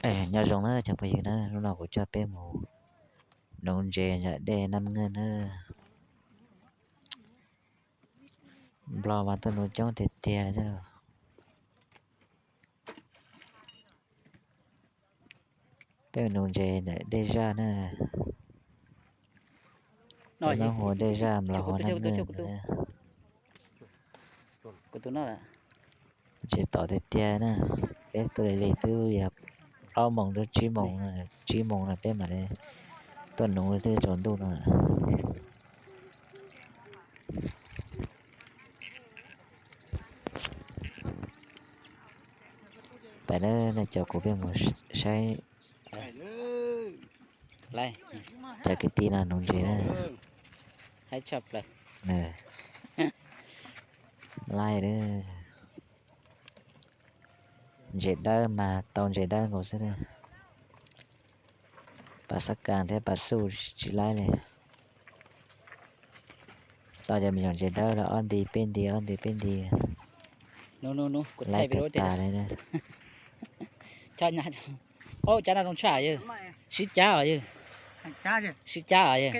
Nyob zoo na cov phooj ywg na, hnub no kuv coj peb mus nuv ntses ntawm dej Naj Nqeej na. Nplog mas tuaj nuv coob tiag tiag thiab. Peb mus nuv ntses ntawm dej zaj na. Peb Hmoob hu dej zaj, Nplog hu Naj Nqeej na. Ntses tom tiag tiag na. Peb tuaj lig lig twb yog plaub moos rau tsib moos, tsib moos no peb mam li tuaj nuv twb tsaus ntuj no. Peb na, nej caum kuv peb mus saib cov kwv tij no nuv ntses na. Laij, ntses dawb mas tau ntses dawb nkaus xwb na. Pas xab kas thiab pas xuj tsis laib li. Tau cov me nyuam ntses dawb los ob nti peb nti, ob nti peb nti. Laib tag tas li na. Cab no zoo tshaj yawg. Sib cab os yawg. Sib cab os yawg.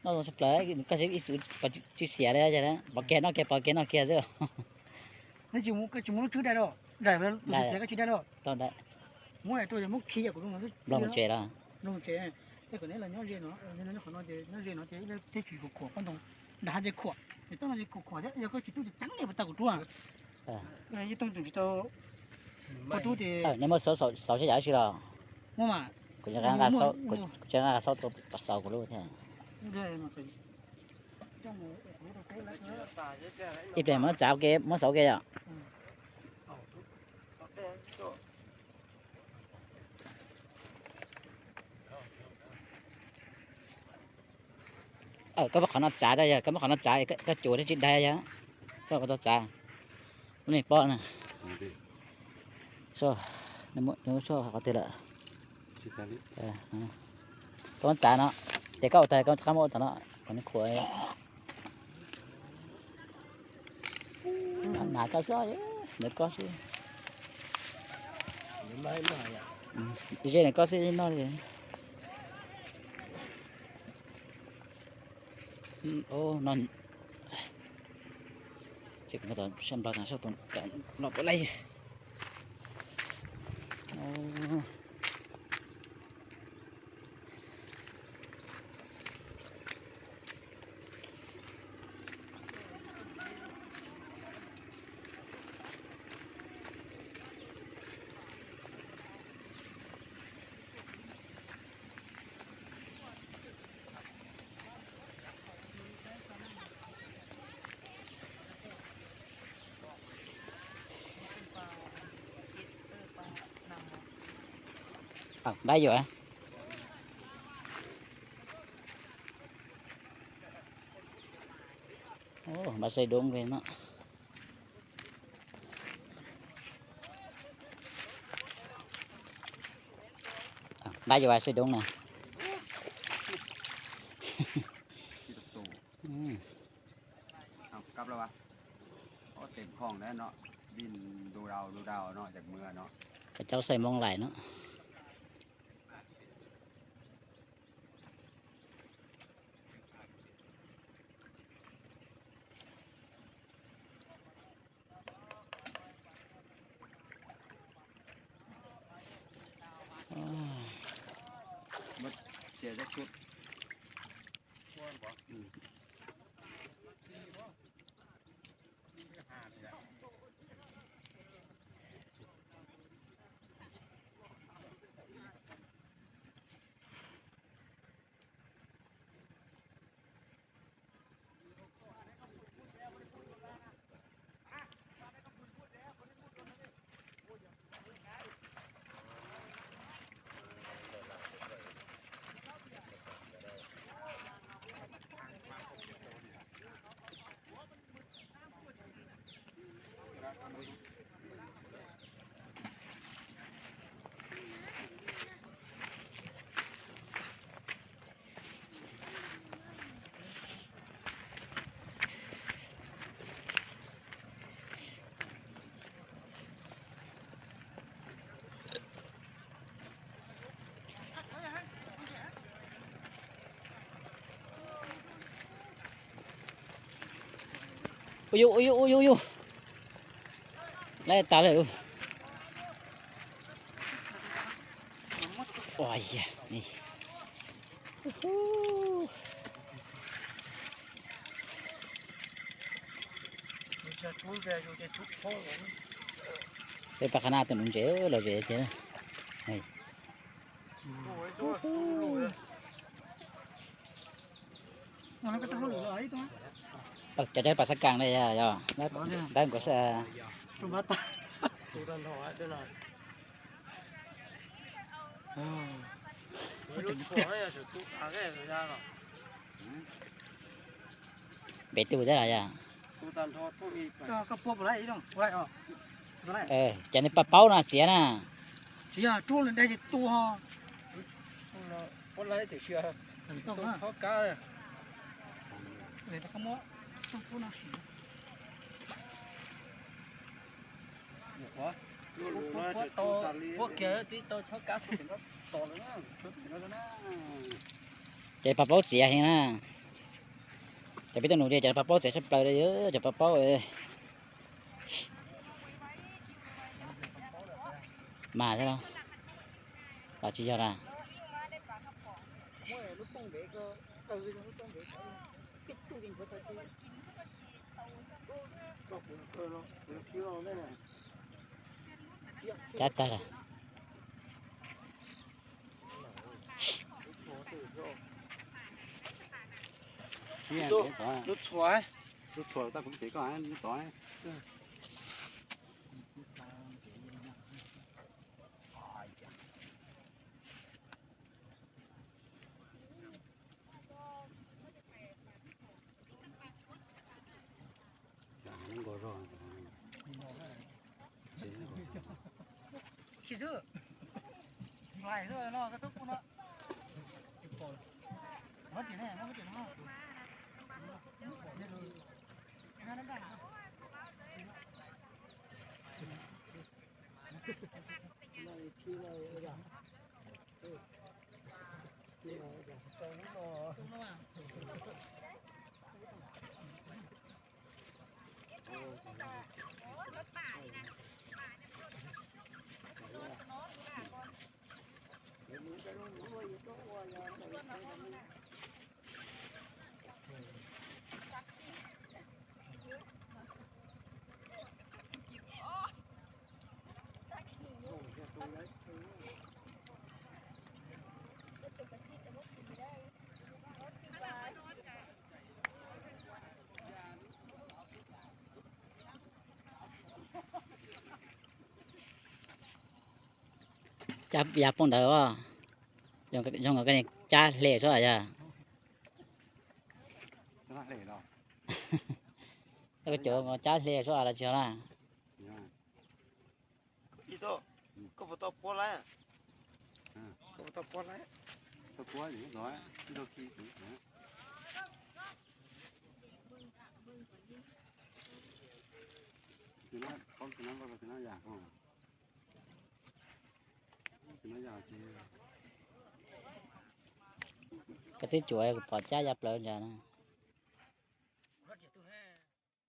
Noj zoo tshaj plaws, koj ib txwv tsis xiam li, pov kiag noj kiag, pov kiag noj kiag xwb. Nplooj ntses los. Nej muab xauv seb yam dab tsi los? Kuv tsis nqa xauv, xauv rau lub thiab. Ib pliag muab txav ua ke, muab xauv ua ke yom. Koj muab qhov no txav, yog koj muab qhov no txav, koj cuav thiaj tsis daig yog. Koj tau txav, lub niag pob na. Nws muab tshuaj qhov twg lawm? Koj muab txav no, ces koj ua tag koj rov qab muab ua tom no kom nws qhuav. Hnav koj xwb, ntawd koj xwb. Ze ntawm koj xwb noj li. Ces kuv mus tom sab Nplog tas sab puas los puas laij. Npab yuam. Npab saib doob li no. Npab yuam saib doob na. Cov saib Hmoob lais no. Ua yus, ua yus, ua yus, ua yus. Laib tas lawm. Ua yam ni. Peb pab qhab nab tus nuv ntses los zem tiag. Cov cov pas xab kas ne, yog dab nkaus xwb. Npem twg thiab los yog? Ces nws pab paub no txiav na. Ces pab paub txiav heev na. Cov peb tuaj nus ces cov pab paub txiav tshaj plaws li, cov pab paub. Mas thiab los, los tsis yog na. Cab tag lawm. Lub txhuam, lub txhuam tau kuv cev koj lub tod. Cab yav poob ntawd, zoo nkaus koj niag cab hle suab yog. Koj cov cab hle suab los tsis yog na. Koj twb cuam kuv pom cab ya plaws ntawd na.